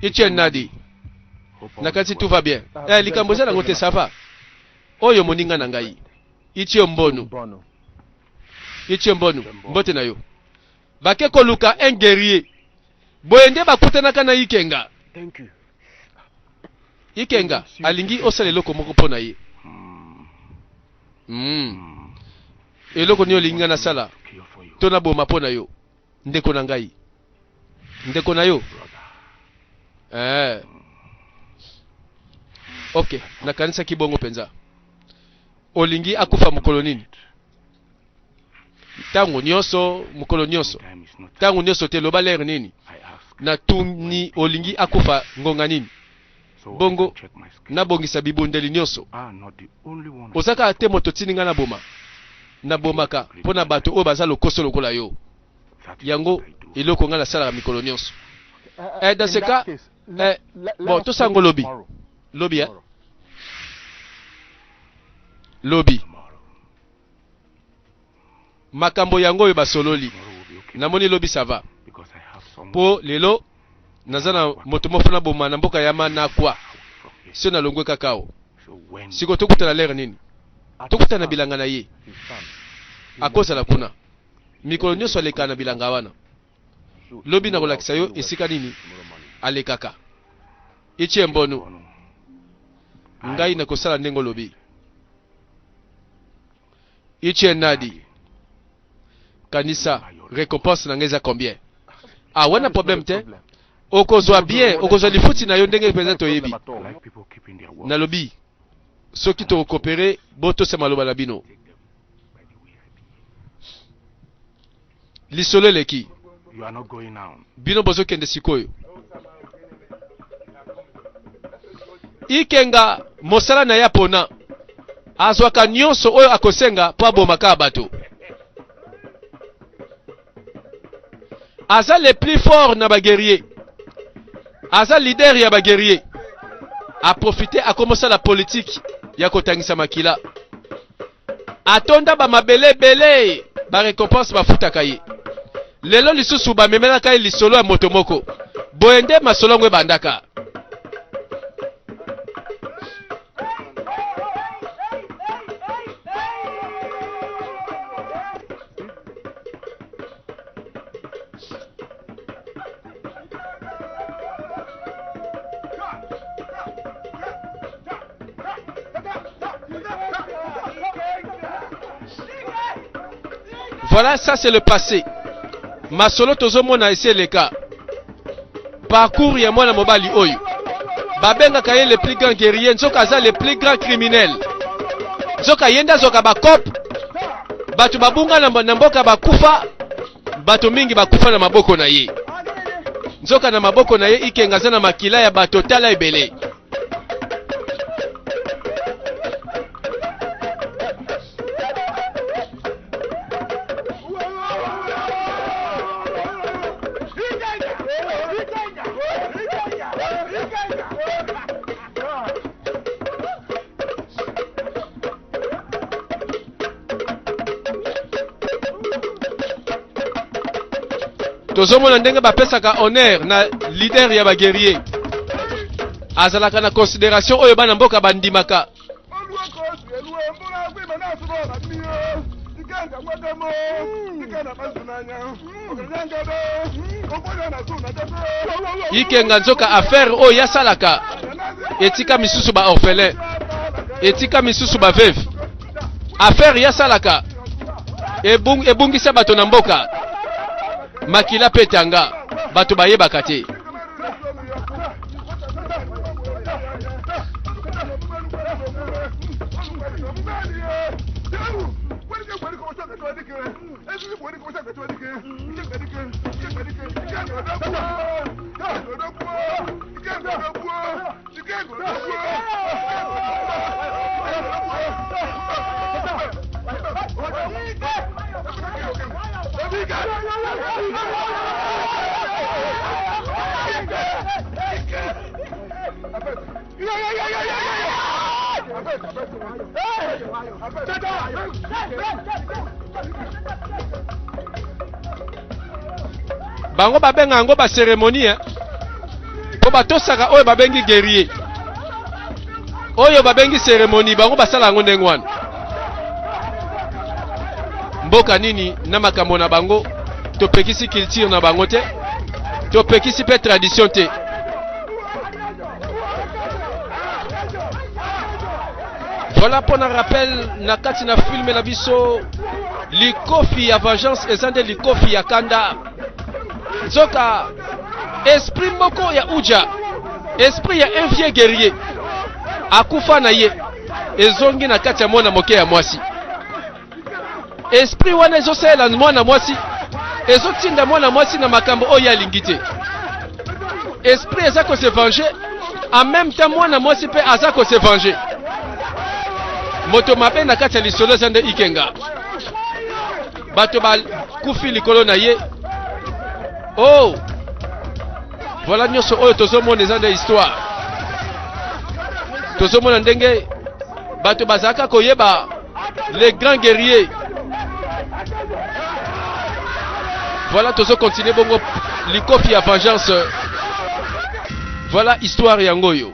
Etienne Nadi. Nakanisi tout va bien. Eh, likambo eza nango te, ça va. Oyo moninga na ngai. Itie Mbonu. Itie Mbonu, mbote na yo. Bake koluka un guerrier. Boye nde bakutanaka na Ikenga. Ikenga alingi osala eloko moko mpo na ye. Mm. Eloko nini olingi nga nasala to naboma mpo na yo? Ndeko na ngai. Ndeko na yo. Eh. Ok, nakanisaki bongo mpenza. Olingi akufa mokolo nini? Ntango nyonso, mokolo nyonso. Ntango nyonso te, loba lere nini? Natuni olingi akufa ngonga nini? Bongo nabongisa bibundeli nyonso. Oza kaka te moto otindi ngai naboma. Nabomaka mpo na bato oyo baza lokoso lokola yo. Yango eloko ngai nasalaka mikolo nyonso. Eh, dans ce cas, eh, bon, tosango lobi. Lobi, eh? Lobi. Makambo yango oyo basololi. Namoni lobi ça va. Po lelo naza na moto moko na boma na mboka ya Manakwa. Sio nalongwe kakao. Siko tokutana lere nini? Tokutana na bilanga na ye. Akozala kuna. Mikolo nyonso alekaka na bilanga wana. Lobi nakolakisa yo esika nini alekaka. Ichie Mbonu, ngai nakosala ndenge olobi. Ichie Nadi, kanisa recompense na ngai eza combien? Ah, wana problème te. Okozwa bien, okozwa lifuti na yo ndenge mpenza toyebi. Nalobi soki tokokopere, botosa maloba na bino. Lisolo eleki. Bino bozokende sikoyo. Ikenga mosala na ye apona. Azwaka nyonso oyo akosenga mpo aboma kaka bato. Aza le plus fort na ba guerrier. Aza leader ya ba guerrier. Aprofite akomosala politique ya kotangisa makila. Atonda ba mabele ebele, ba recompense bafutaka ye. Lelo lisusu bamemelaka ye lisolo ya moto moko. Boye nde masolo yango ebandaka. Voilà, ça c'est le passé. Masolo tozomona esi eleka. Parcours ya mwana mobali oyo. Babengaka ye le plus grand guerrier, nzoka aza le plus grand criminel. Nzoka ye nde azwaka ba coop. Bato babunga na mboka bakufa, bato mingi bakufa na maboko na ye. Nzoka na maboko na ye Ikenga aza na makila ya bato tala ebele. Tozomona ndenge bapesaka honneur na leader ya ba guerrier. Azalaka na consideration oyo bana mboka bandimaka. Ikenga nzoka affaire oyo yasalaka etika misusu ba orphelin, etika misusu ba veuve. Affaire yasalaka ebungisa bato na mboka, makila pe tanga, bato bayebaka te. Bango babenga yango ba cérémonie, hein? Mpo batosaka oyo babengi guerrier, oyo babengi cérémonie, bango basala yango ndenge wana. Mboka nini na makambo na bango? Topekisi culture na bango te, topekisi mpe tradition te. Voilà mpo na rappel na kati na filme na biso, likofi ya vengeance eza nde likofi ya kanda. Nzoka esprit moko ya uja, esprit ya un vieux guerrier akufa na ye, ezongi na kati ya mwana moke ya mwasi. Esprit wana ezosalela mwana mwasi, ezotinda mwana mwasi na makambo oyo alingi te. Esprit eza ko se venger, en même temps mwana mwasi mpe aza ko se venger. Moto mabe na kati ya lisolo eza nde Ikenga. Bato bakufi likolo na ye. Oh, voilà, nyonso oyo tozomona eza nde histoire. Tozomona ndenge bato bazalaka koyeba les grands guerriers. Voilà, tozo continuer bongo likofi ya vengeance. Voilà histoire yango oyo.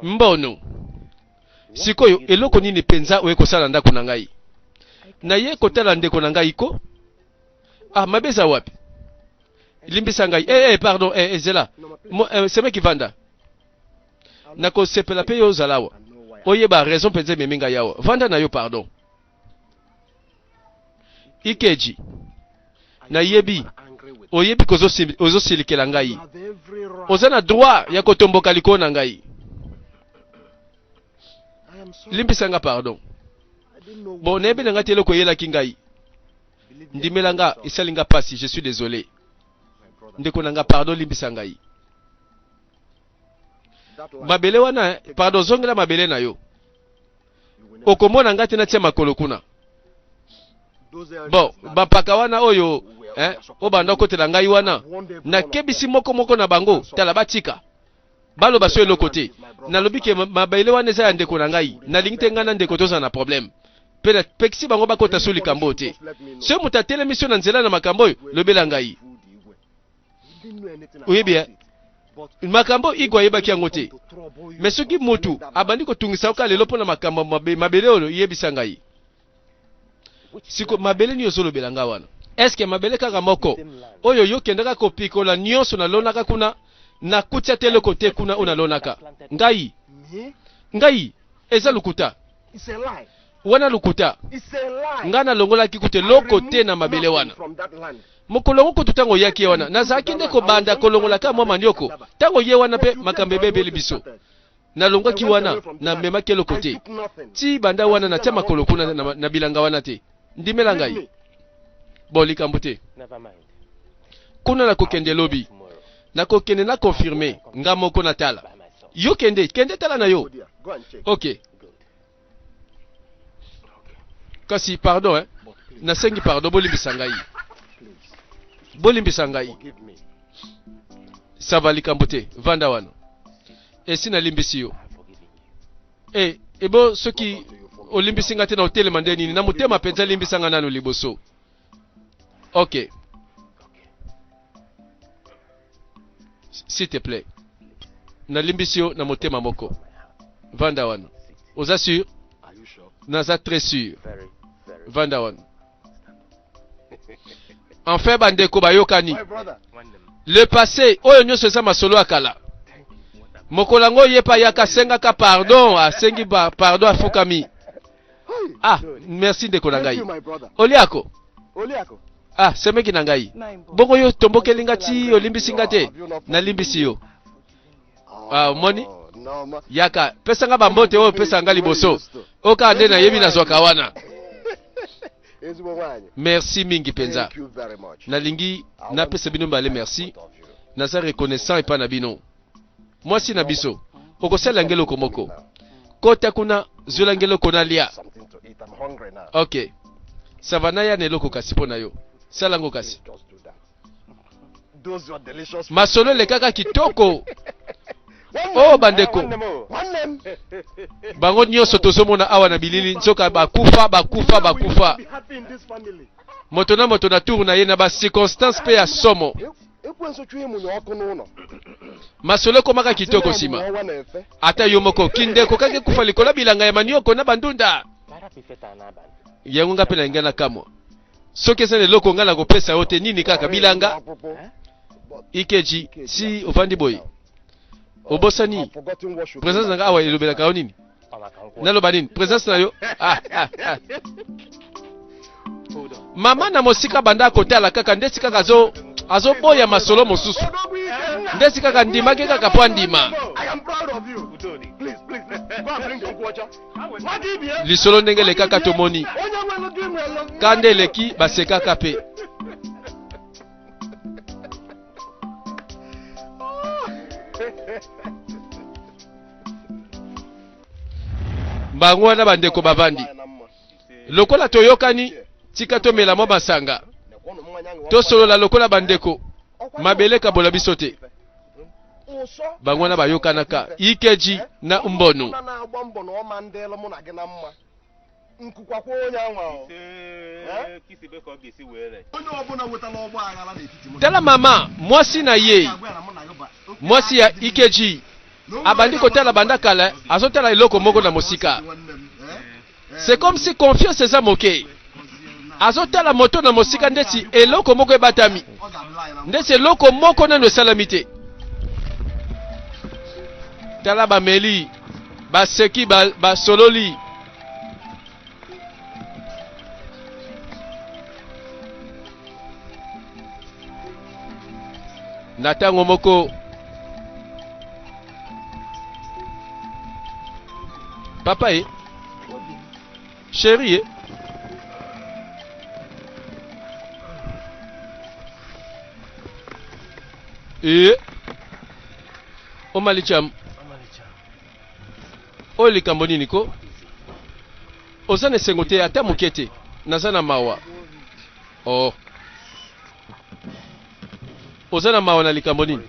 Mbono sikoyo eloko nini mpenza oye kosala ndako na ngai? Naye kotala ndeko na ngai ko. Ah, mabe eza wapi? Limbisa ngai. Eh, eh, pardon, eh, ezela. Eh, semeki, vanda. Nakosepela mpe yo ozala awa, oyeba raison mpenza ememi ngai awa. Vanda na yo, pardon. Ikeji, nayebi oyebi ozosilikela ngai, oza na droit ya kotomboka likolo na ngai. Limbisa nga, pardon. Bon, nayebi na ngai te eloko eyelaki ngai. Ndimela nga, esali nga pasi, je suis désolé. Ndeko na nga, pardon, limbisa ngai. Mabele wana, eh, pardon, zongela mabele na yo. Okomona ngai te natia makolo kuna. Bon, bampaka wana oyo, eh, oyo banda okotela ngai wana, nakebisi moko moko na bango, tala, batika baloba so eloko te. Nalobi ke mabele wana eza ya ndeko na ngai, nalingi te ngai na ndeko tozala na problème, mpe napekisi bango bakota so likambo oyo te. Soki moto atelemi so na nzela na makambo oyo, lobela ngai. Oyebi, eh? Makambo Igwe ayebaki yango te. Me soki motu abandi kotungisa yo kaka lelo mpo na makambo mabele oyo, yebisa ngai. Siko mabele nini ozolobela nga wana? Eske mabele kaka moko oyo yo okendaka kopikola nyonso nalonaka kuna? Nakutia te eloko te kuna oyo nalonaka ngai. Ngai eza lokuta wana, lokuta. Ngai nalongolaki kutu eloko te na mabele wana. Mokolo yango kutu ntango oyaki ye wana, nazalaki nde kobanda kolongola kaka mwa manioko. Ntango ye wana mpe makambo ebebeli biso, nalongwaki wana, namemaki eloko te. Ti banda wana natia makolo kuna na bilanga wana te. Ndimela ngai. Bon, likambo te. Kuna nakokende lobi, nakokende na confirme nga moko, natala. Yo kende, kende tala na yo. Ok, kasi pardon, eh? Nasengi pardon, bolimbisa ngai, bolimbisa ngai. Ça va, likambo te, vanda wana, esi nalimbisi yo. E ebo soki olimbisi nga te na otelema nde nini na motema mpenza? Limbisa nga nano liboso. Ok, s'il te plaît, nalimbisi yo na motema moko. Vanda wana. Oza sûr? Naza très sûr. Vanda wana. Enfin bandeko bayokani. Le passé oyo nyonso eza masolo ya kala. Mokolo yango ye mpe ayaka, asengaka pardon, asengi pardon, afukami. Ah, merci ndeko na ngai. Oliako. Ah, semeki na ngai, bongo yo tombokeli nga ti olimbisi nga te? Nalimbisi yo. Ah, omoni, yaka, pesa nga bambote oyo opesa nga liboso, oyo kaka nde nayebi nazwaka wana. Merci mingi mpenza. Nalingi napesa bino mibale merci, naza reconnaissant epai na bino. Mwasi na biso, okosalela nge eloko moko? Kota kuna, zwela nge eloko nalia. Ok, ça va, naya na eloko kasi mpo na yo. Sala yango kasi. Masolo elekaka kitoko. Oyo bandeko bango nyonso tozomona awa na bilili, nzoka bakufa, bakufa, bakufa, moto na moto na tour na ye, na bacirconstance mpe ya somo. Ekwensu chọọ ịmụnye ọkụ n'ụlọ. Masolo ekomaka kitoko Sị na nsima. ọmụmụ ọnwa na-efe. Ata yo moko kindeko kaka ekufa likolo ya bilanga ya manioko na bandunda. Yango nga mpe nalingai nakamwa. Soki eza na eloko nga nakopesa yo te nini kaka bilanga? Ọkpụkpụ. Ikeji si ovandi boye. Obosani I've forgotten what should be présence na nga awa elobelaka yo nini? Naloba nini? Présence na yo? Ah, ah, ah. Mama na mosika banda akotala kaka ndeti kaka azo azoboya masolo mosusu. Ndeti kaka ndimaki kaka po andima. I am proud of you. Please, please, go and bring the nkwụ ọcha. Lisolo ndenge elekaka tomoni. Onye nwere gị nwere Kanda eleki basekaka pe. Bango wana bandeko bavandi. Lokola toyokani, tika tomela mwa masanga. Tosolola lokola bandeko. Mabele kabola biso te. Bango wana bayokanaka Ikeji na Mbonu. Na-agba mbọ na ọma ndị elu mụ na gị na mma nkukwakwa onye anwa o. Onye ọbụla wetara ọgba aghara n'etiti mụ na Tala mama, mwasi na ye, agwa ya na mụ na gị ba- mwasi ya Ikeji abandi kotala banda kala, azotala eloko moko na mosika. Nwanne m, eh? C'est comme si confiance eza moke. Azotala moto na mosika ndeti eloko moko ebatami. Ọ ga-adịla anyị na mma. Ndeti eloko moko nano esalami te. Tala bameli, baseki, basololi. Na ntango moko papa ye chéri ye ee omalicham oyo likambo nini ko oza na esengo te ata moke te naza na mawa oh oza na mawa na likambo nini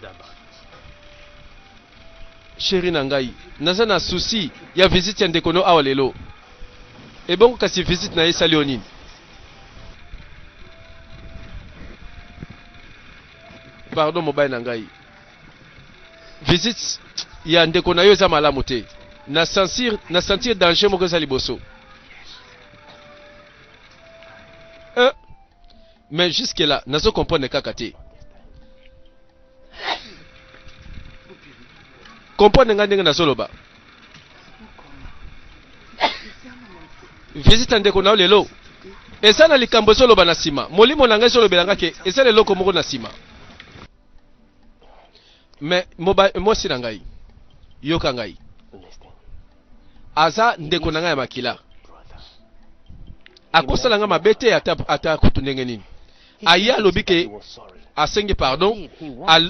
chéri na ngai naza na souci ya visite ya ndeko no awa lelo ebongo kasi visite na ye esali yo nini pardon mobali na ngai visite ya ndeko na yo eza malamu te na sentir na sentir danger moko eza liboso mais jusque là nazo comprendre kaka te comprendre ngai ndenge nazoloba visite ya ndeko na yo lelo eza na likambo ezoloba na nsima molimo na ngai ezolobela nga ke eza na eloko moko na nsima mais mwasi na ngai yoka ngai aza ndeko na ngai ya makila akosala ngai mabe te ata, ata kutu ndenge nini aye alobi ke asengi pardon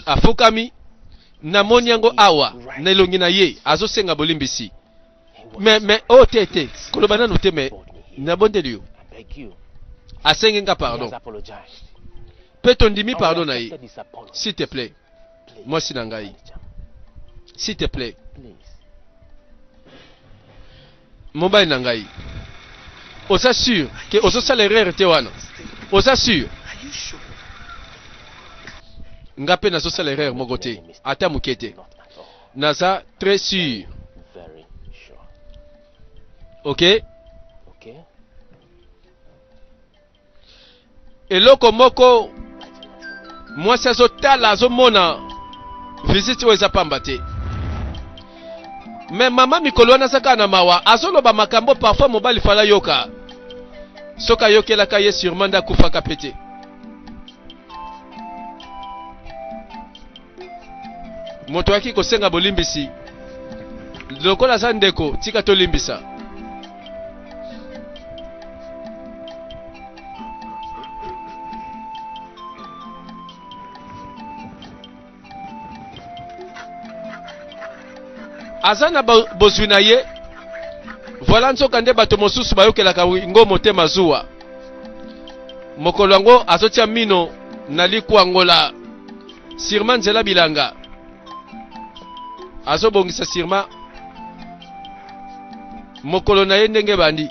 afukami namoni yango awa na elongi na ye azosenga bolimbisi mais oh te te koloba nanu te mais nabondeli yo asengi nga pardon mpe tondimi pardon na ye s'il te plaît mwasi na ngai s'il te plaît mobali na ngai oza sûr ke ozosala erreur te wana oza sûr nga mpe nazosala erreur moko te ata moke te naza très sûr ok eloko moko mwasi azotala azomona visite oyo eza pamba te mais mama mikolo wana aza kaka na mawa azoloba makambo parfois mobali fala yoka soki ayokelaka ye sûrement nde akufaka pe te moto ayaki kosenga bolimbisi lokola aza ndeko tika tolimbisa aza na bozwi na ye voilà nzoka nde bato mosusu bayokelaka ngo motema zuwa mokolo yango azotia mino na likwangola sirma nzela bilanga azobongisa sirma mokolo na ye ndenge ebandi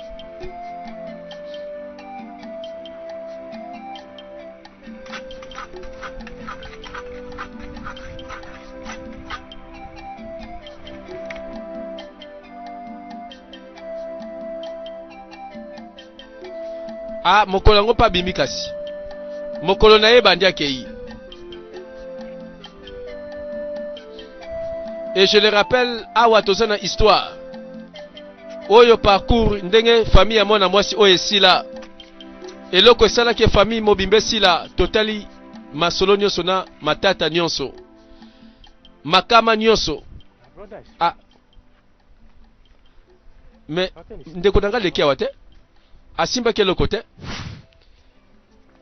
Ah, mokolo yango mpe abimi kasi mokolo na ye ebandi akei. Et je le rappelle, awa toza na histoire oyo, parcours ndenge famille ya mwana mwasi oyo esila, eloko esalaki famille mobimba esila. Totali masolo nyonso na matata nyonso, makama nyonso. Ah, mais ndeko na ngai leki awa te, asimbaki eloko te.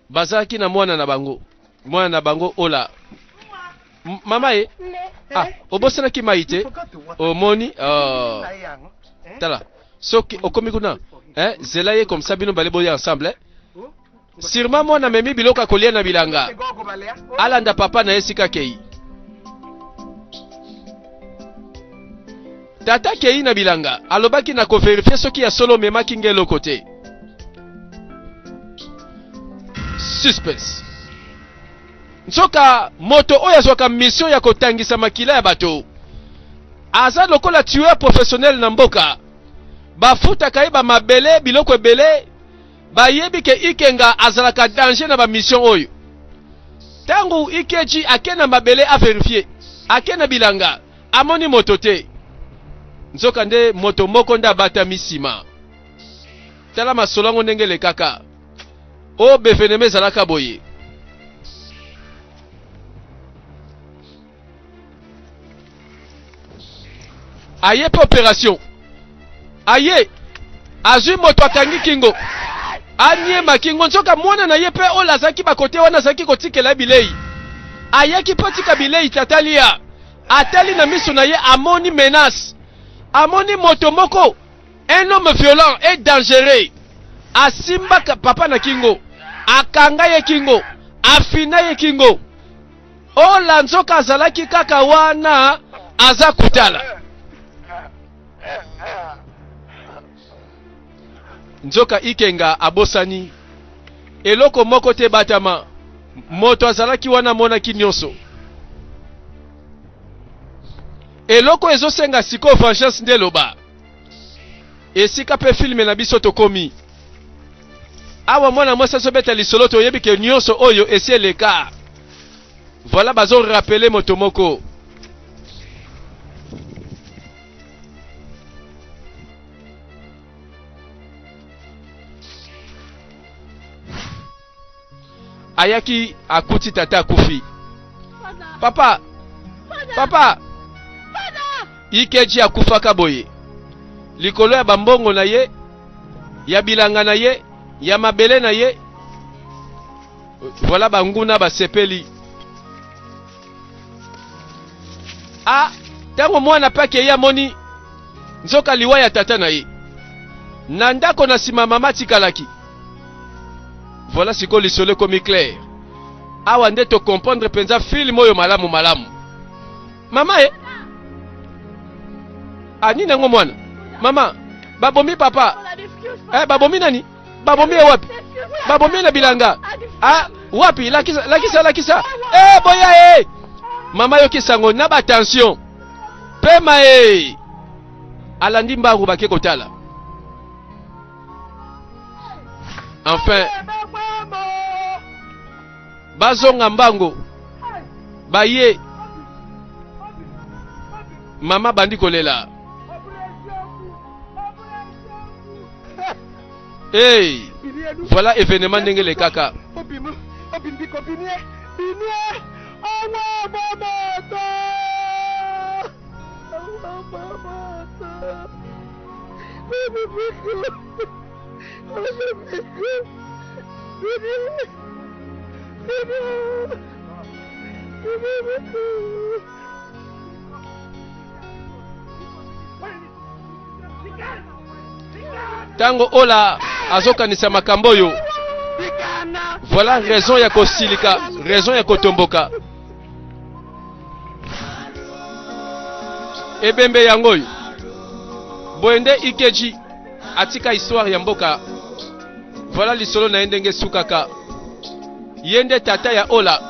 Bazalaki na mwana na bango, mwana na bango ola. Mama ye, ah, obosanaki mai te, omoni? Oh. Tala, soki okomi kuna, eh, zela ye comme ça, bino bale boya ensemble, eh? Sûrement mwana amemi biloko ya kolia na bilanga, alanda papa na ye esika akei. Tata akei na bilanga, alobaki na kovérifier soki ya solo omemaki nge eloko te. Suspense. Nzoka moto oyo azwaka mission ya kotangisa makila ya bato aza lokola tueur professionnel na mboka. Bafutaka ye bamabele, biloko ebele. Bayebi ke Ikenga azalaka danger na bamission oyo. Ntango Ikeji ake na mabele avérifier, ake na bilanga, amoni moto te. Nzoka nde moto moko nde abatami nsima. Tala masolo yango ndenge elekaka. Oyo bevenema ezalaka boye. Aye mpe opération, aye azwi moto, akangi kingo, aniema kingo. Nzoka mwana na ye mpe oyo azalaki bakote wana, azalaki kotikela ye bilei. Ayaki mpo atika bilei, tata lia. Atali na miso na ye, amoni menace, amoni moto moko, un homme violent et dangereux. Asimbaka papa na kingo, akanga ye kingo, afina ye kingo. Ola nzoka azalaki kaka wana, aza kotala. Nzoka Ikenga abosani eloko moko te, batama moto azalaki wana, amonaki nyonso. Eloko ezosenga sikoyo vengeance nde eloba. Esika mpe film na biso tokomi awa, mwana mwasi azobeta lisolo, toyebi ke nyonso oyo esi eleka. Voilà, bazorappeler moto moko. Ayaki, akuti tata akufi. Papa, papa Ikeji akufaka boye likolo ya bambongo na ye, ya bilanga na ye, ya mabele na ye. Voilà, banguna basepeli. A ntango mwana mpe akei, amoni nzoka liwa ya tata na ye na ndako na nsima, mama atikalaki. Voilà, sikoyo lisolo ekomi clair. Awa nde tocomprendre mpenza film oyo malamu malamu. Mama e, anini yango? Mwana, mama, babomi papa. Eh, babomi nani? Babomi ye wapi? Babomi ye na bilanga. Ah, wapi? Lakisa, lakisa, lakisa. Eh, boya e mama, yoki sango na batension, pema e alandi mbangu, bake kotala. Enfin bazonga mbango, baye mama bandi kolela. Hey, voilà événement ndenge elekaka. Obi m, biko binie, binie. Ọnwa agbamoto, ọnwa agbamoto. Obi, biko. Obi, biko, binie, binie, binie, biko. Ntango ola azokanisa makambo oyo, voilà raison ya kosilika, raison ya kotomboka. Ebembe yango oyo boye nde Ikeji atika histoire ya mboka. Voilà lisolo na ye ndenge esukaka. Ye nde tata ya ola.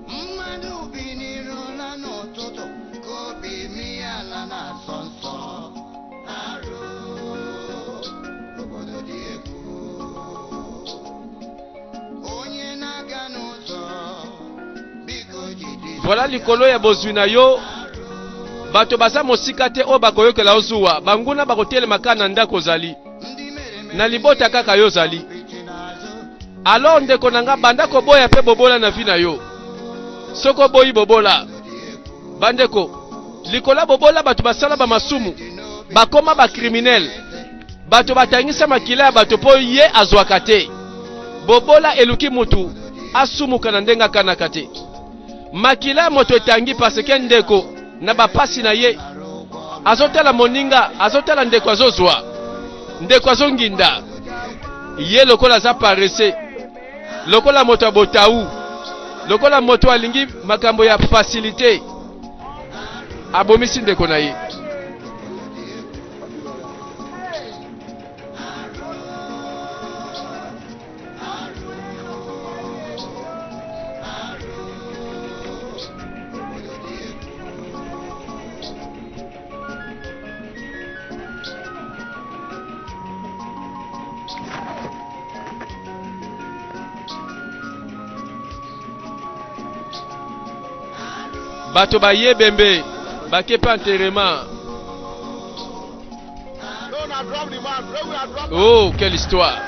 Mmadụ bi n'iro. Voilà likolo ya bozwi na yo bato baza mosika te oyo bakoyokela yo zuwa banguna bakotelema kaka na ndako ozali na libota kaka yo ozali alors ndeko na nga banda koboya mpe bobola na vi na yo soki oboyi bobola bandeko likolo ya bobola bato basala bamasumu bakoma bacriminele bato batangisa makila ya bato mpo ye azwaka te bobola eluki mutu asumuka na ndenge akanaka te makila ya moto etangi paseke ndeko na bapasi na ye azotala moninga azotala ndeko azozwa ndeko azonginda ye lokola aza paresse lokola moto ya botau lokola moto alingi makambo ya facilite abomisi ndeko na ye bato baye bembe bake mpe enterrement. Oh, quelle histoire!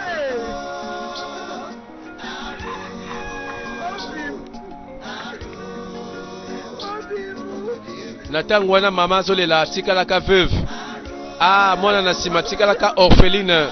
Na ntango wana mama azolela atikalaka veuve. Ah, mwana na nsima atikalaka orpheline.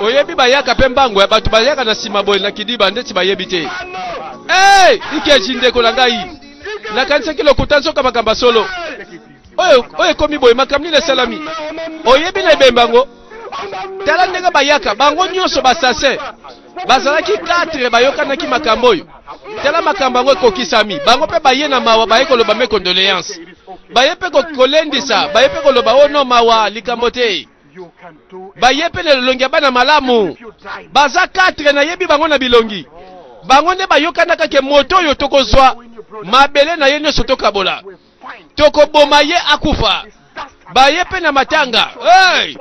Oyebi bayaka mpe mbango ya bato bayaka na nsima boye na kidiba ndeti bayebi te. Hey, ikeji ndeko na ngai, nakanisaki lokuta nzoka makambo ya solo. Oyo oyo ekomi boye makambo nini esalami? Oyebi na ebembe yango? Tala ndenge bayaka bango nyonso basase bazalaki 4 bayokanaki makambo oyo. Tala makambo yango ekokisami. Bango mpe baye na mawa, baye koloba mes condoléances, baye mpe kolendisa, baye mpe koloba oh no mawa likambo te. Baye mpe na elongi ya bana malamu. Baza 4 nayebi bango na bilongi. Bango nde bayokanaka ke moto oyo tokozwa mabele na ye nyonso tokabola, tokoboma ye akufa. Baye mpe na matanga. Hey!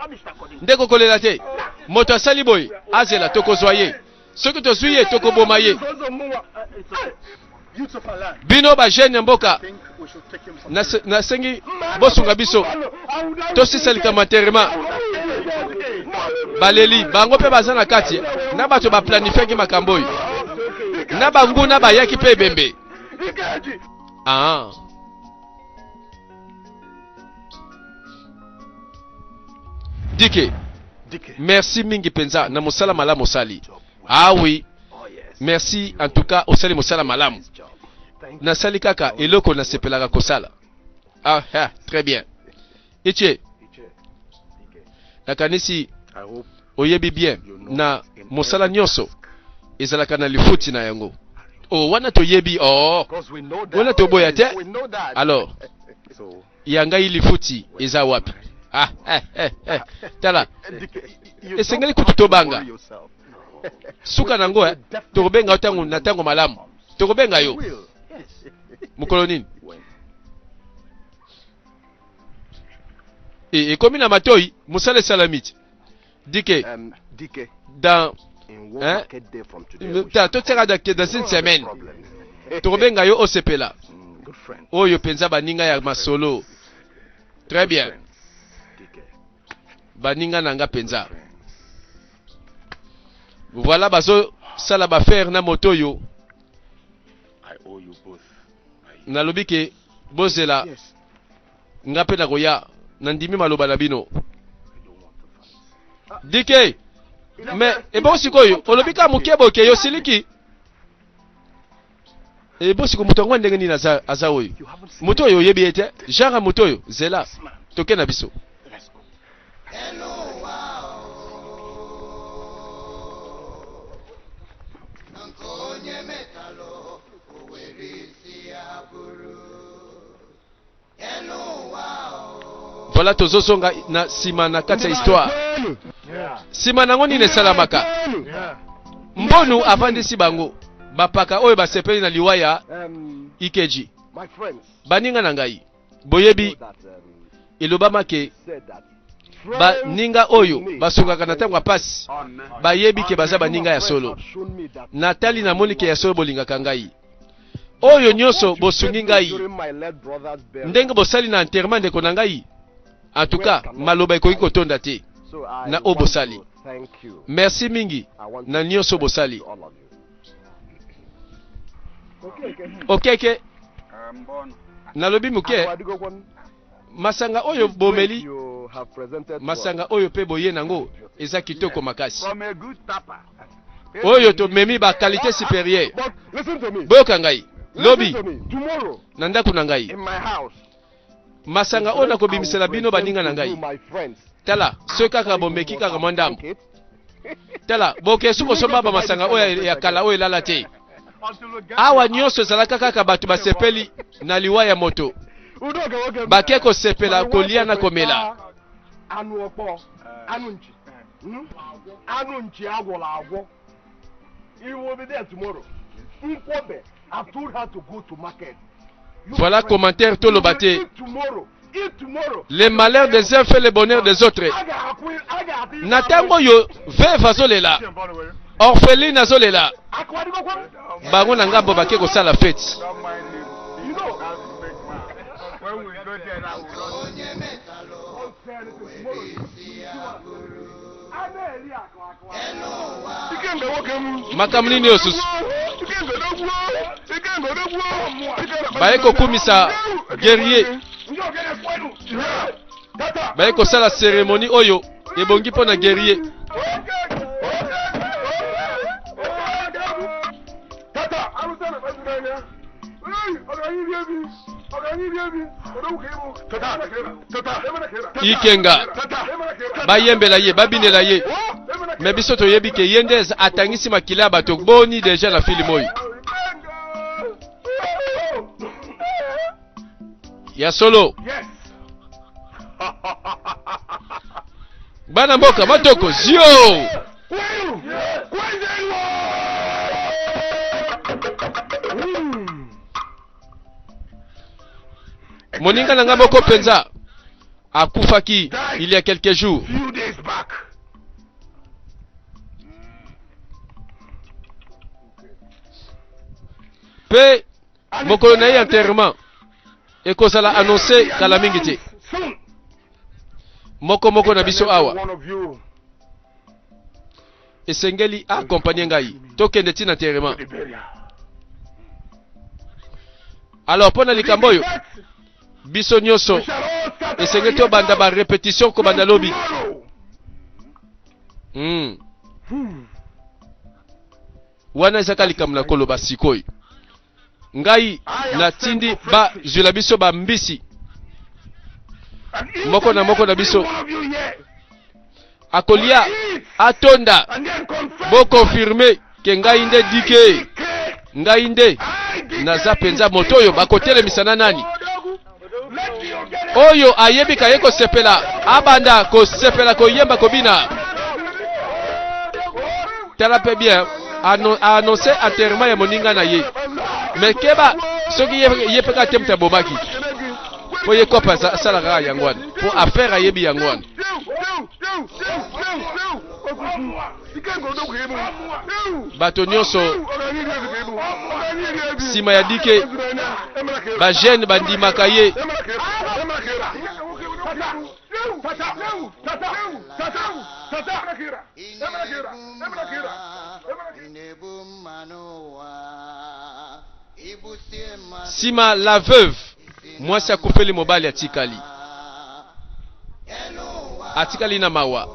Ndeko kolela te, moto asali boye azela, tokozwa ye. Soki tozwi ye tokoboma ye. Bino ba jeune ya mboka, nasengi bosunga biso tosisa likambo enterrement. Baleli bango mpe baza na kati na bato baplanifiaki makambo oyo na banguna bayaki mpe ebembe. Ah. Dike, merci mingi mpenza na mosala malamu osali. Ah oui, merci en tout cas, osali mosala malamu. Nasali kaka eloko nasepelaka kosala. Ah, ah, très bien. Iche, nakanisi oyebi bien na mosala nyonso ezalaka na lifuti na yango. Oh, wana toyebi, oh, wana toboya te. Alors, ya ngai lifuti eza wapi? Ah, eh, eh, eh. Tala, esengeli kutu tobanga suka nango eh. Tokobenga yo tango na tango malamu, tokobenga yo mokolo nini? E, ekomi na matoi, mosala esalami ti Dike, dans hein, ta totiaka dans une semaine tokobenga yo osepela. Oyo mpenza baninga ya masolo. Très bien, baninga na nga mpenza. Voilà, bazosala bafere na moto oyo. Nalobi ke bozela nga mpe nakoya, nandimi maloba na bino. Dike, me ebongo sikoyo olobi kaka moke boke yo siliki. Ebo siko moto yango ndenge nini aza, aza oyo moto oyo oyebi ye te, genre ya moto oyo zela toke na biso. Voilà, tozozonga na nsima na kati ya histoire. Nsima nango nini esalamaka? Mbonu avandisi bango bapaka oyo basepeli na liwa ya Ikeji. Baninga na ngai, boyebi elobama ke baninga oyo basungaka na ntango ya pasi bayebi ke baza baninga ya solo. Natali namoni ke ya solo bolingaka ngai. Oyo nyonso bosungi ngai ndenge bosali na enterrement ndeko na ngai, en tout cas maloba ekoki kotonda te na oyo bosali. Merci mingi na nyonso bosali. Okeke nalobi moke masanga oyo bomeli, masanga oyo mpe boye nango eza kitoko makasi. Oyo tomemi ba qualité supérieure. Boyoka ngai lobi na ndako na ngai masanga oyo nakobimisela bino baninga na ngai. Tala soki kaka bomeki kaka mwa ndambo, tala bokesu kosomba ba masanga oyo ya kala oyo elala te. Awa nyonso ezalaka kaka bato basepeli na liwa ya moto, bake kosepela kolia na komela. Anụ ọkpọ, anụ nchi, Anụ nchi agwọrọ agwọ. He will be there tomorrow. Nkwobe, I've told her to go to market. You Voilà friend, commentaire toloba te. you will eat tomorrow. Eat tomorrow. Le malheur des uns fait le bonheur des autres. A ga-akwụ- a ga-adị Na ntango oyo veuve azolela, orpheline azolela, Akụ adịgokwa? bango na ngambo bake kosala fete. You know. Makambo nini oyo susu? Baye kokumisa guerrier, baye kosala cérémonie oyo ebongi mpo na guerrier. Ikenga bayembela ye, babinela ye, me biso toyebi ke ye nde atangisi makila ya bato boni deja na filme oyo ya solo. Bana mboka matoko zio. Moninga na ngai moko mpenza akufaki il y a quelques jours. Few days back. Mpe mokolo na ye enterrement ekozala annoncé kala mingi te. Soon. Moko moko na biso awa One of you esengeli accompagne ngai tokende ntina enterrement. the burial. Alors mpo na likambo oyo biso nyonso esengeli tobanda ba répétition kobanda lobi. Tomorrow. Wana ezaka likambo na koloba sikoyo. Ngai natindi bazwela biso bambisi And each moko and na moko na every biso one of you here akolia atonda. and then confess Bokonfirme ke ngai nde dike, ngai nde naza mpenza moto oyo bakotelemisa na nani. Oyo ayebi kaye kosepela abanda kosepela koyemba kobina. Tala mpe bien annonce enterrement ya moninga na ye, me keba soki ye ye mpe kaka te moto abomaki mpo ye kope asalaka kaka yango wana mpo affaire ayebi yango wana. Bato nyonso nsima ya dike bajeune bandimaka ye. Nsima la veuve, mwasi akufeli mobali, atikali atikali na mawa.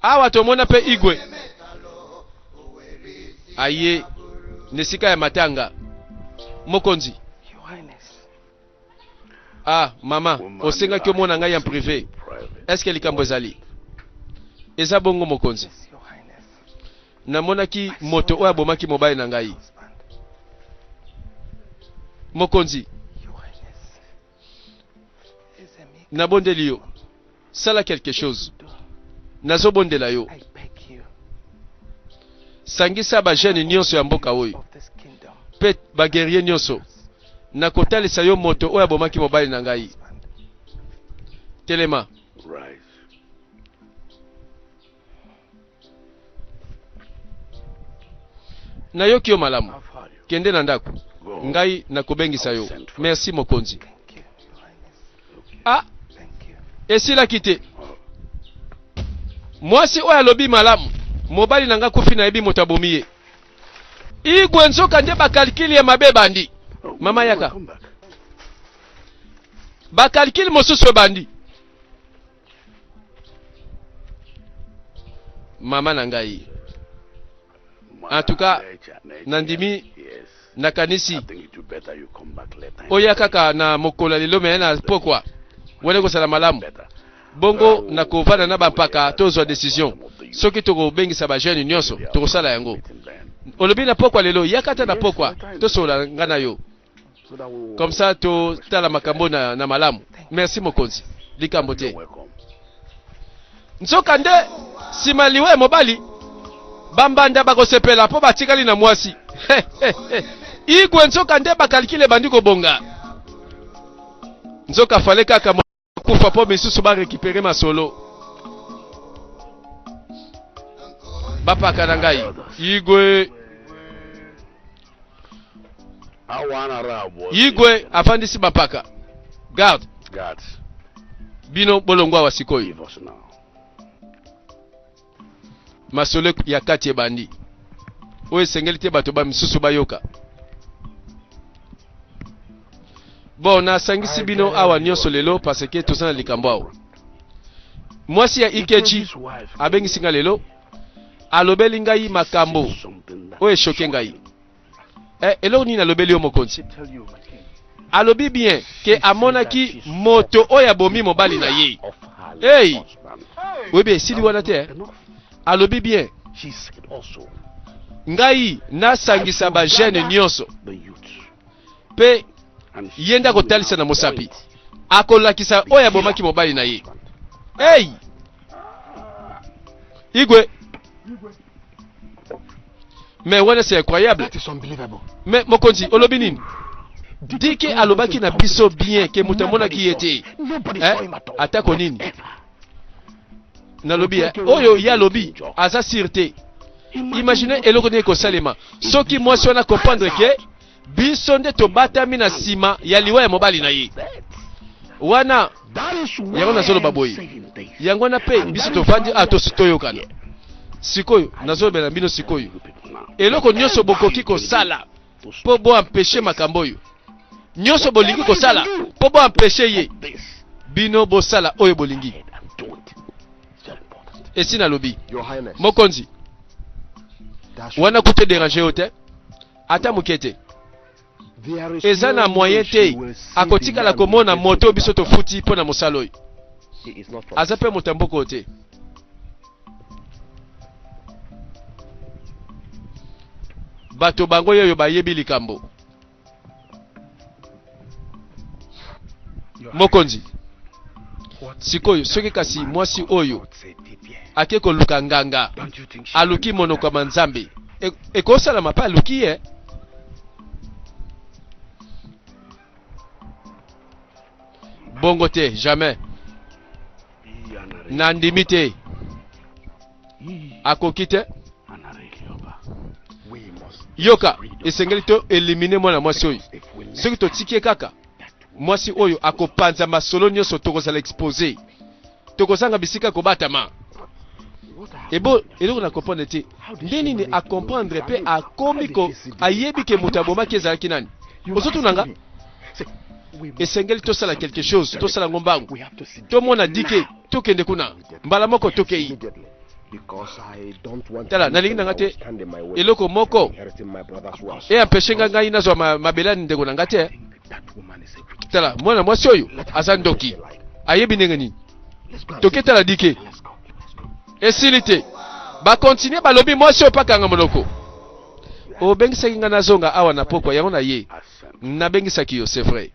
Awa tomona mpe igwe aye na esika ya matanga. Mokonzi, ah mama, osengaki omona ngai en privé, est-ce likambo ezali eza bongo? Mokonzi, namonaki moto oyo abomaki mobali na ngai. Mokonzi, Nabondeli yo, sala quelque chose. Nazobondela yo, sangisa ba jeunes nyonso ya mboka oyo mpe ba guerriers nyonso. Nakotalisa yo moto oyo abomaki mobali na ngai. Telema. Nayoki yo malamu. Kende na ndako. Ngai nakobengisa yo. Merci mokonzi. Ah, esilaki te. Mwasi oyo alobi malamu. Mobali na ngai akufi, nayebi moto abomi ye. Igwe nzoka nde bacalculs ya mabe ebandi. Mama yaka. Bacalculs mosusu ebandi. Mama na ngai. En tout cas, nandimi nakanisi oya kaka na mokolo ya lelo me na pokwa wana ekozala malamu. Bongo nakovanda na bampaka tozwa décision soki tokobengisa bajeunes nyonso tokosala yango. Olobi na pokwa lelo, yaka ata na pokwa tosolola nga na yo, comme ça totala makambo na malamu. Merci mokonzi, likambo te. Nzoka nde nsima liwa ya mobali, bambanda bakosepela mpo batikali na mwasi. Igwe nzoka nde bacalculs ebandi kobonga. Nzoka fallait kaka kufa mpo misusu barécupérer masolo. Bapaka na ngai, Igwe. Igwe afandisi bapaka garde. Bino bolongwa awa sikoyo. Masolo ya kati ebandi oyo esengeli te bato ba misusu bayoka. Bon, nasangisi bino awa nyonso lelo parce que toza na likambo awa. Mwasi ya Ikechi abengisi nga lelo, alobeli ngai makambo oyo echoquer ngai. Eloko nini alobeli yo, mokonzi? Alobi bien ke amonaki moto oyo abomi mobali na ye. Hey! Oyebi esili wana te. Alobi bien ngai nasangisa bajeunes nyonso mpe ye nde akotalisa na mosapi, akolakisa oyo abomaki mobali na ye. Hey! Igwe, mais wana c'est incroyable. Mais mokonzi, olobi nini? Dike alobaki na biso bien ke moto amonaki ye te. Eh? Atako nini nalobi, eh? Oyo ye alobi aza sûr te. Imagine eloko nini ekosalema soki mwasi wana comprendre ke biso nde tobatami na nsima ya liwa ya mobali na ye wana. Yango nazoloba boye, yango wana mpe biso tovandi a toyokana sikoyo. Nazolobela bino sikoyo, eloko nyonso bokoki kosala mpo boempêcher makambo oyo nyonso bolingi kosala mpo boempêcher ye, bino bosala oyo bolingi. Esi nalobi, mokonzi, wana kutu edéranger yo te ata moke te. Eza na moyen te akotikala komona moto biso tofuti mpo na mosala oyo. Aza mpe moto ya mboka oyo te. Bato bango oyo bayebi likambo. Mokonzi, sikoyo soki kasi mwasi oyo ake koluka nganga, aluki monoko ya manzambe, ekosalama mpe aluki ye bongo te? Jamais, nandimi te, akoki te. Yoka, esengeli to éliminer mwana mwasi oyo. Soki totiki ye kaka, mwasi oyo akopanza masolo nyonso, tokozala exposé, tokozanga bisika kobatama. Ebo eloko na comprendre te, nde nini acomprendre mpe akomi ko ayebi ke moto abomaki ezalaki nani? Ozotuna nga, esengeli tosala quelque chose, tosala ngo mbangu, tomona dike, tokende kuna mbala moko, tokei. Tala, nalingi na nga te eloko moko eempêcher nga ngai nazwa mabele ya ndeko na nga te. Tala, mwana mwasi oyo aza ndoki, ayebi ndenge nini. Toke tala dike. Esili te, bacontinuer, balobi mwasi oyo pakanga monoko. Obengisaki ngai nazonga awa na pokwa yango na ye. Nabengisaki yo, c'est vrai.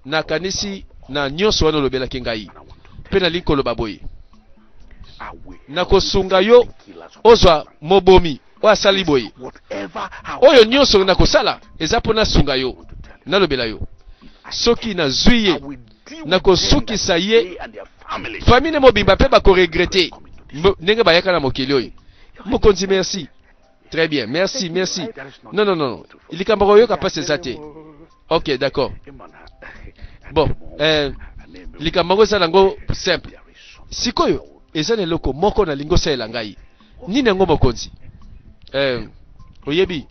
Nakanisi na nyonso wana olobelaki ngai. Mpe nalingi koloba boye, nakosunga yo ozwa mobomi oyo asali boye. Oyo nyonso nakosala eza mpo nasunga yo. Nalobela yo, soki nazwi ye, nakosukisa ye, famille ne mobimba mpe bakoregrete ndenge bayaka na mokili oyo. Mokonzi, merci. Très bien, merci, merci. Non, non, non, likambo koyoka mpasi eza te. Ok, d'accord. Bon, likambo yango eza nango simple. Sikoyo eza na eloko moko nalingi osalela ngai. Nini yango mokonzi? Oyebi,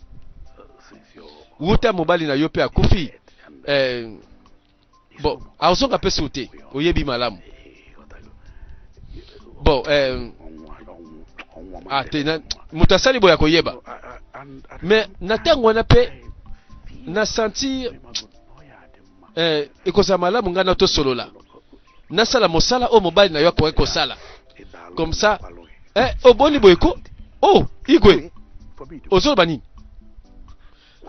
wuta mobali na yo mpe akufi, bon, azonga mpe su te, oyebi malamu. Bon, ah, te, na, moto asali boye akoyeba. Mais na ntango wana mpe na sentir ekozala malamu ngai na tosolola, nasala mosala oyo mobali na yo akoki kosala comme ça. Oboni boye ko? Oh, Igwe, ozoloba nini?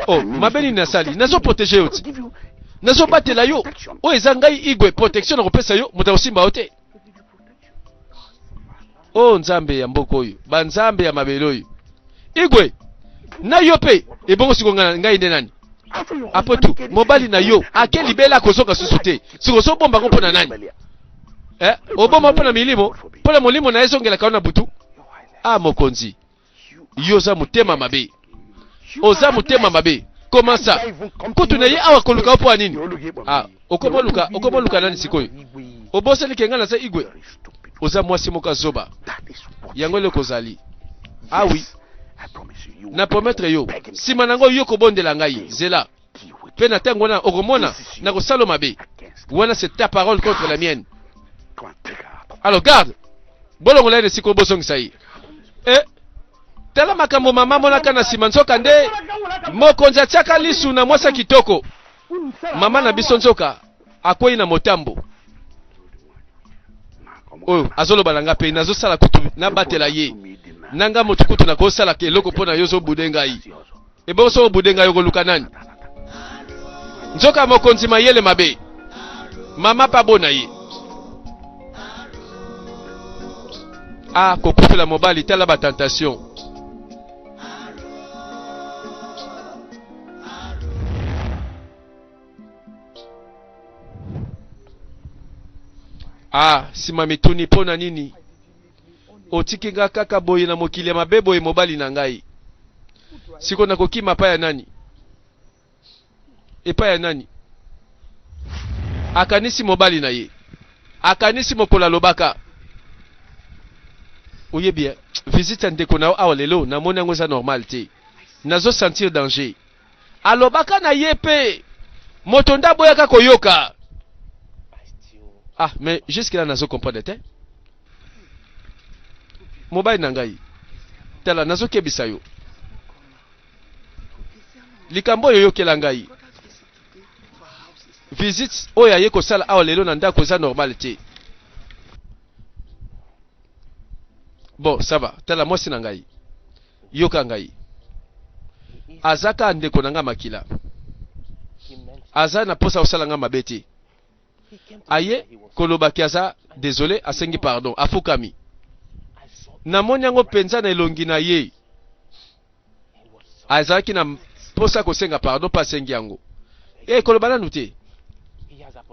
Oh, mabe nini nasali? Nazoprotege yo ti, nazobatela yo. Oyo eza ngai Igwe, protection nakopesa yo, moto akosimba yo te. Oh, nzambe ya mboka oyo, banzambe ya mabele oyo. Igwe, na yo mpe ebongo siko ngai nde nani? Après tout, mobali na yo ake libela, akozonga susu te. Siko ozobomba ngo mpo na nani? Obomba mpo na milimo, mpo na molimo na ye ezongelaka yo na butu. Ah, mokonzi, yo oza motema mabe, oza motema mabe. Comment ça? Kutu na ye awa koluka yo mpo ya nini? Ah, okomoluka, okomoluka nani sikoyo? Obosani ke ngai naza Igwe? Oza mwasi moko azoba, yango eloko ozali. Ah oui, na promettre yo, nsima nango yo kobondela ngai. Zela mpe na ntango wana okomona nakosala mabe wana. C'est ta parole contre la mienne. Alors garde, bolongola ye na esika oyo, bozongisa ye. Tala makambo mama amonaka na nsima. Nzoka nde mokonzi atiaka lisu na mwasi ya kitoko. Mama na biso nzoka akwei na motambo oyo azoloba na nga, mpe nazosala kutu nabatela ye na nga moto. Kutu nakosalaka eloko mpo na yo, ozobude ngai. Ebongo soki obude ngai, okoluka nani? Nzoka mokonzi mayele mabe, mama mpe abona ye. Ah, kokufela mobali, tala batentation. Ah, nsima mituni mpo na nini otiki nga kaka boye na mokili ya mabe boye? Mobali na ngai, siko nakokima epai ya nani? Epai ya nani? Akanisi mobali na ye, akanisi mokolo alobaka. Oyebi, visite ya ndeko na yo awa lelo, namoni yango eza normal te, nazosentir danger. Alobaka na ye mpe moto nde aboyaka koyoka. Ah, mais jusque là nazo comprendre te. Mobali na ngai, tala, nazokebisa yo, likambo oyo oyokela ngai, visite oyo aye kosala awa lelo na ndako eza normal te. Bon, ça va. Tala, mwasi na ngai, yoka ngai, aza kaka ndeko na ngai makila, aza na mposa kosala ngai mabe te. Aye kolobaki aza désolé, asengi pardon, afukami. Namoni yango mpenza na elongi na ye, azalaki na mposa kosenga pardon mpe asengi yango. Koloba nanu te,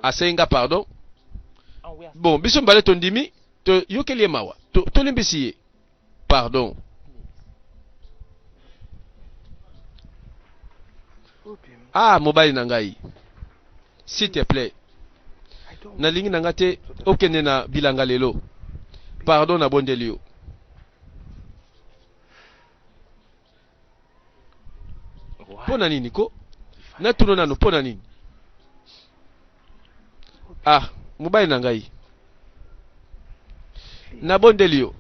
asengi nga pardon. Bon, biso mibale tondimi, toyokeli ye mawa, tolimbisi ye. Pardon. Ah, mobali na ngai, s'il te plaît, nalingi na nga te okende na bilanga lelo. Pardon, nabondeli yo. Mpo na nini ko natuna nano? Mpo na nini? Ah, mobali na ngai, nabondeli yo,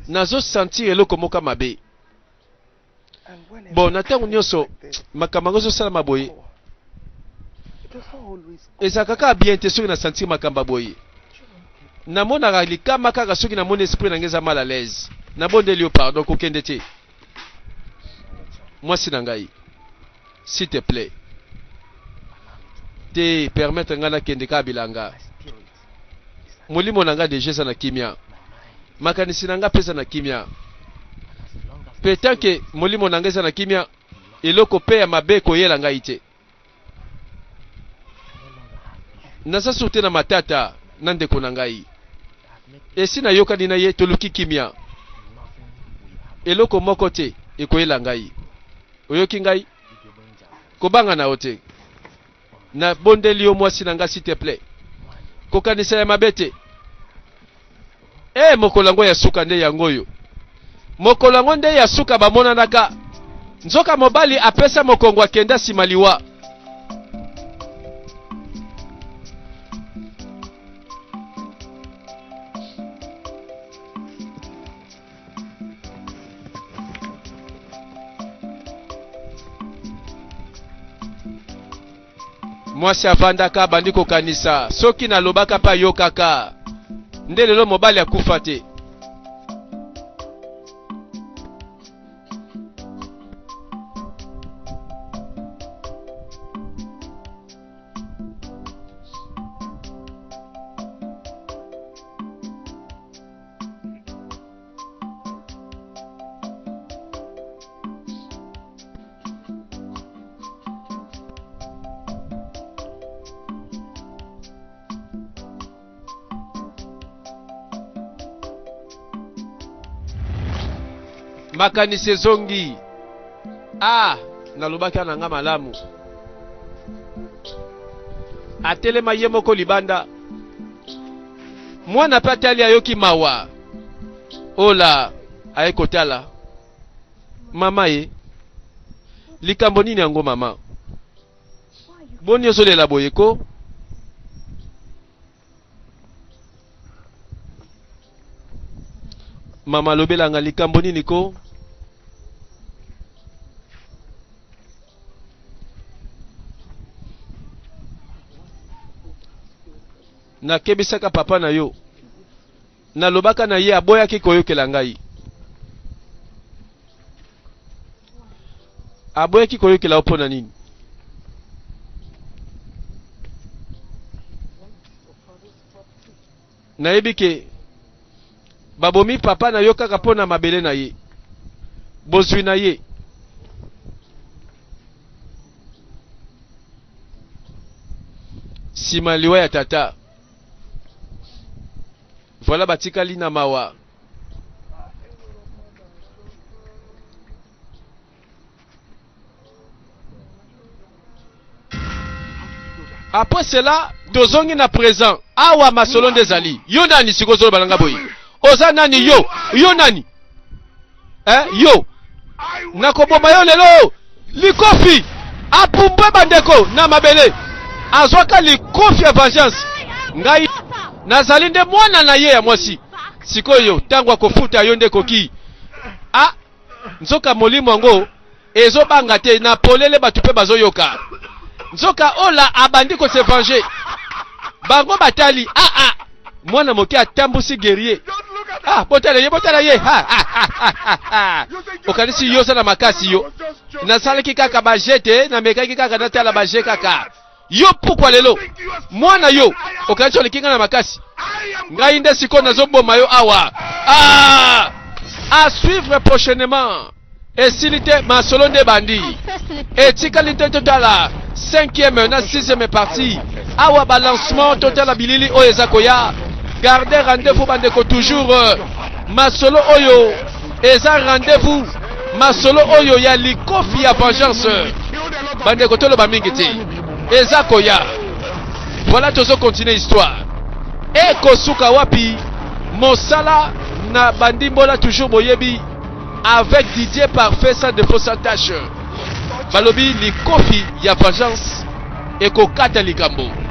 nazosentir eloko moko mabe. Bon, na ntango nyonso makambo yango ezosalama boye, ezalaka kaka bien te. Soki nasentir makambo ya boye, namonaka likama kaka. Soki namoni, esprit na ngai eza mal à l'aise. Nabondeli yo, pardon, kokende te. Mwasi na ngai, s'il te plaît. Te, permettre ngai nakende kaka bilanga. Molimo na ngai deja eza na kimia, makanisi na ngai mpe eza na kimia. Mpe tant que molimo na ngai eza na kimia, eloko mpe ya mabe ekoyela ngai te. Naza sur te na matata na ndeko na ngai. Esi nayokani na ye, toluki kimia. Eloko moko te ekoyela ngai. Oyoki ngai? Kobanga na yo te. Nabondeli yo mwasi na ngai, s'il te plait. Kokanisa ya mabe te. Eh, mokolo yango ya suka nde yango oyo. Mokolo yango nde ya suka bamonanaka. Nzoka mobali apesa mokongo akenda nsima liwa. Mwasi avandaka abandi kokanisa, soki nalobaka mpe ayokaka, nde lelo mobali akufa te. Makanisi ezongi. Ah, nalobaki na nga malamu. Atelema ye moko libanda. Mwana pe atali ayoki mawa. Ola aye kotala mama ye. Likambo nini yango mama? Boni ozolela boye ko? Mama alobelanga likambo nini ko? Nakebisaka papa na yo, nalobaka na ye, aboyaki koyokela ngai. Aboyaki koyokela yo mpo na nini? Nayebi ke babomi papa na yo kaka mpo na mabele na ye, bozwi na ye. Sima liwa ya tata, voilà batikali na mawa. Après cela, tozongi na présent. Awa masolo nde ezali. Yo nani sikoyo ozoloba na nga boye? Oza nani yo? Yo nani? Eh, yo. Nakoboma yo lelo. Likofi apumbwe bandeko na mabele. Azwaka likofi ya vengeance. Ngai nazali nde mwana na ye ya mwasi. Sikoyo ntango akofuta yo nde ekoki. Ah, Nzoka molimo yango ezobanga te na polele bato mpe bazoyoka. Nzoka Ola abandi ko se venger. Bango batali ah ah mwana moke atambusi guerrier. Ah botala ye botala ye ha ha ha ha ha. Okanisi yo oza na makasi yo. Nasalaki kaka ba jeu te namekaki kaka natala ba jeu kaka. Yo pukwa lelo mwana yo okanisi oleki ngai na makasi ngai nde sikoyo nazoboma yo awa ah! À suivre prochainement esili te masolo nde ebandi etikali te totala 5e na 6e partie awa balancement totala bilili oyo eza koya garde rendez-vous bandeko toujours euh, masolo oyo eza rendez-vous masolo oyo ya likofi ya vengeance bandeko toloba mingi te eza koya voilà tozo continuer histoire ekosuka wapi mosala na bandimbola toujours boyebi avec Didier parfait sans défaut sans tâche balobi likofi ya vengeance ekokata likambo.